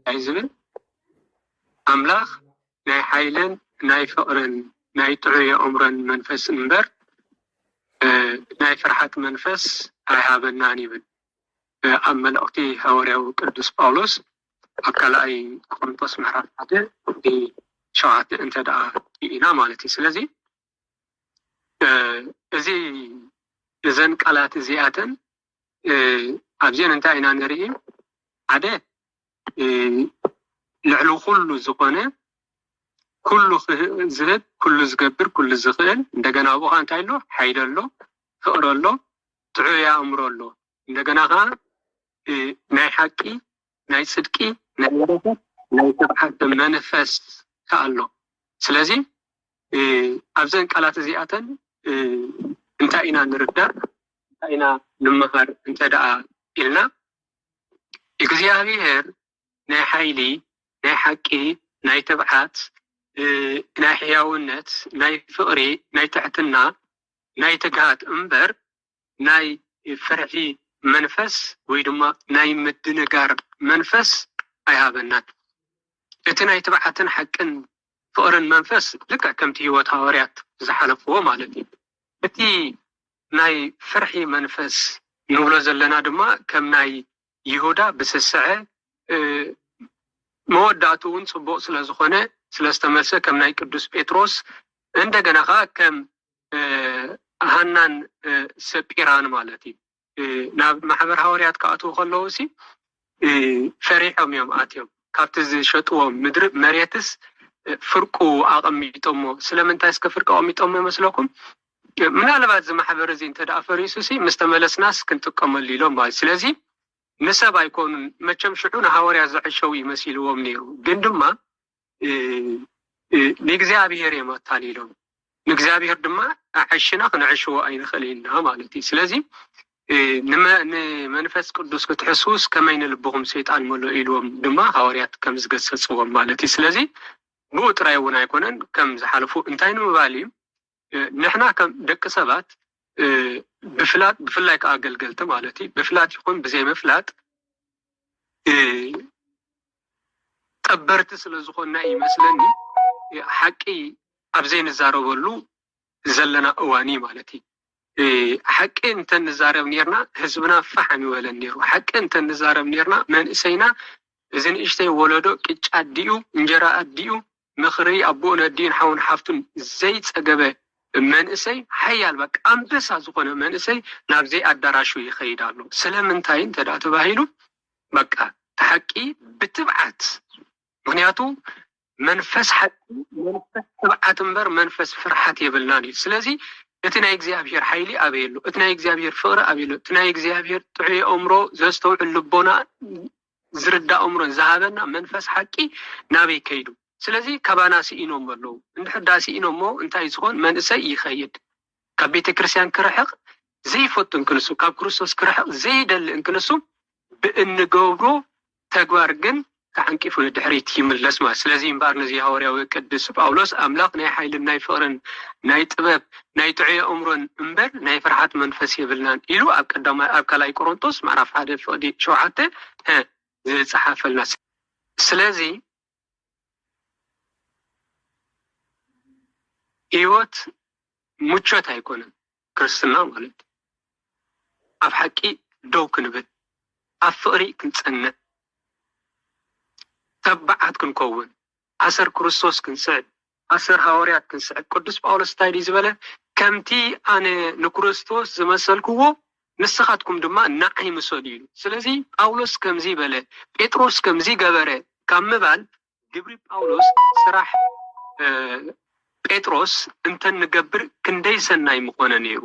እንታይ ዝብል? ኣምላኽ ናይ ሓይልን ናይ ፍቕርን ናይ ጥዑይ ኣእምሮን መንፈስ እምበር፣ እ፣ ናይ ፍርሓት መንፈስ ኣይሃበናን ይብል። እ፣ ኣብ መልእኽቲ ሃዋርያዊ ቅዱስ ጳውሎስ ኣብ ካልኣይ ቆሮንቶስ ምዕራፍ ሓደ ቁጽሪ ሸውዓተ እንተ ደኣ ርኢና ማለት እዩ። ስለዚ፣ እ፣ እዚ፣ እዘን ቃላት እዚኣተን፣ እ፣ ኣብዚአን እንታይ ኢና ንርኢ? ሓደ፣ እ፣ ልዕሊ ኩሉ ዝኾነ፣ ኩሉ ክህ-፣ ዝህብ፣ ኩሉ ዝገብር፣ ኩሉ ዝኽእል፣ እንደገና ኣብኡ ኸዓ እንታይ ኣሎ? ሓይሊ ኣሎ፣ ፍቕሪ ኣሎ፣ ጥዑይ ኣእምሮ ኣሎ። እንደገና ኸዓ፣ እ፣ ናይ ሓቂ፣ ናይ ጽድቂ፣ ናይ በረኸት፣ ናይ ትብዓት መንፈስ ከኣ ኣሎ። ስለዚ፣ እ፣ ኣብዘን ቃላት እዚኣተን፣ እ፣ እንታይ ኢና ንርዳእ? እንታይ ኢና ንምሃር እንተ ደኣ ኢልና፣ እግዚኣብሔር ናይ ሓይሊ፣ ናይ ሓቂ፣ ናይ ትብዓት፣ እ፣ ናይ ሕያውነት፣ ናይ ፍቕሪ፣ ናይ ትሕትና፣ ናይ ትግሃት እምበር፣ ናይ ፍርሒ መንፈስ ወይ ድማ ናይ ምድንጋር መንፈስ ኣይሃበናን። እቲ ናይ ትብዓትን ሓቅን ፍቕርን መንፈስ ልክዕ ከምቲ ህይወት ሃዋርያት ዝሓለፍዎ ማለት እዩ። እቲ ናይ ፍርሒ መንፈስ ንብሎ ዘለና ድማ ከም ናይ ይሁዳ ብስስዐ፣ እ፣ መወዳእቱ እውን ጽቡቕ ስለ ዝኾነ፣ ስለ ዝተመልሰ፣ ከም ናይ ቅዱስ ጴጥሮስ፣ እንደገና ኸዓ ከም፣ እ፣ ሃናን፣ እ፣ ሰጲራን ማለት እዩ። እ፣ ናብ ማሕበር ሃዋርያት ክኣትዉ ከለዉ ሲ፣ እ፣ ፈሪሖም እዮም ኣትዮም። ካብቲ ዝሸጥዎ ምድሪ መሬትስ፣ እ፣ ፍርቁ ኣቐሚጦሞ። ስለምንታይ እስከ ፍርቂ ኣቐሚጦሞ ይመስለኩም? እ፣ ምናልባት እዚ ማሕበር እዚ እንተ ደኣ ፈሪሱ ሲ፣ ምስ ተመለስናስ ክንጥቀመሉ ኢሎም ማለት። ስለዚ ንሰብ ኣይኮኑን። መቸም ሽዑ ንሃዋርያ ዘዕሸው ይመሲልዎም ነይሩ። ግን ድማ፣ እ፣ እ፣ ንእግዚኣብሔር እዮም ኣታሊሎም። ንእግዚኣብሔር ድማ ኣዕሽና ክንዕሽዎ ኣይንኽእል ኢና ማለት እዩ። ስለዚ፣ እ፣ ንመ-፣ ንመንፈስ ቅዱስ ክትሕስውስ ከመይ ንልብኹም ሰይጣን መሎ ኢልዎም ድማ ሃዋርያት ከም ዝገሰጽዎም ማለት እዩ። ስለዚ ብኡ ጥራይ እውን ኣይኮነን ከም ዝሓለፉ እንታይ ንምባል እዩ? እ፣ ንሕና ከም ደቂ ሰባት፣ እ፣ ብፍላጥ፣ ብፍላይ ከዓ ኣገልገልቲ ማለት እዩ፣ ብፍላጥ ይኹን ብዘይምፍላጥ፣ እ፣ ጠበርቲ ስለ ዝኾንና እዩ ይመስለኒ፣ እ፣ ሓቂ ኣብ ዘይንዛረበሉ ዘለና እዋን እዩ ማለት እዩ። እ፣ ሓቂ እንተ ንዛረብ ኔርና ህዝብና ፋሕ ምበለን ነይሩ። ሓቂ እንተ ንዛረብ ኔርና መንእሰይና፣ እዚ ንእሽተይ ወለዶ ቅጫ ኣዲኡ፣ እንጀራ ኣዲኡ፣ ምኽሪ ኣቦኡን ኣዲኡን ሓውን ሓፍቱን ዘይጸገበ መንእሰይ፣ ሓያል በቃ ኣንበሳ ዝኾነ መንእሰይ ናብዘይ ኣዳራሹ ይኸይድ ኣሎ። ስለምንታይ እንተ ደኣ ተባሂሉ፣ በቃ እቲ ሓቂ ብትብዓት፣ ምኽንያቱ መንፈስ ሓቂ፣ መንፈስ ትብዓት እምበር መንፈስ ፍርሓት የብልናን እዩ። ስለዚ እቲ ናይ እግዚኣብሔር ሓይሊ ኣበይ ኣሎ? እቲ ናይ እግዚኣብሔር ፍቕሪ ኣበይ ኣሎ? እቲ ናይ እግዚኣብሔር ጥዑይ ኣእምሮ፣ ዘስተውዕል ልቦና፣ ዝርዳእ ኣእምሮ ዝሃበና መንፈስ ሓቂ ናበይ ከይዱ? ስለዚ ካባና ስኢኖሞ ኣለዉ። እንድሕር ደኣ ስኢኖሞ እንታይ ዝኾን? መንእሰይ ይኸይድ። ካብ ቤተ ክርስቲያን ክርሕቕ ዘይፈቱ እንክንሱ፣ ካብ ክርስቶስ ክርሕቕ ዘይደሊ እንክንሱ፣ ብእንገብሮ ተግባር ግን ተዓንቂፉ ንድሕሪት ይምለስ ማለት። ስለዚ እምበኣር ነዚ ሃዋርያዊ ቅዱስ ጳውሎስ ኣምላኽ ናይ ሓይልን ናይ ፍቕርን ናይ ጥበብ ናይ ጥዑይ ኣእምሮን እምበር ናይ ፍርሓት መንፈስ የብልናን ኢሉ ኣብ ቀዳማይ፣ ኣብ ካልኣይ ቆሮንቶስ ምዕራፍ ሓደ ፍቕዲ ሸውዓተ፣ እ፣ ዝጸሓፈልና። ስለዚ ህይወት ምቾት ኣይኮነን ክርስትና ማለት። ኣብ ሓቂ ደው ክንብል፣ ኣብ ፍቕሪ ክንጸንዕ፣ ተባዓት ክንከውን፣ ኣሰር ክርስቶስ ክንስዕብ፣ ኣሰር ሃዋርያት ክንስዕብ። ቅዱስ ጳውሎስ እንታይ ድዩ ዝበለ? ከምቲ ኣነ ንክርስቶስ ዝመሰልክዎ ንስኻትኩም ድማ ንዓይ ምሰሉ ኢሉ። ስለዚ ጳውሎስ ከምዚ በለ፣ ጴጥሮስ ከምዚ ገበረ ካብ ምባል ግብሪ ጳውሎስ፣ ስራሕ፣ እ፣ ጴጥሮስ እንተ ንገብር ክንደይ ሰናይ ምኾነ ነይሩ።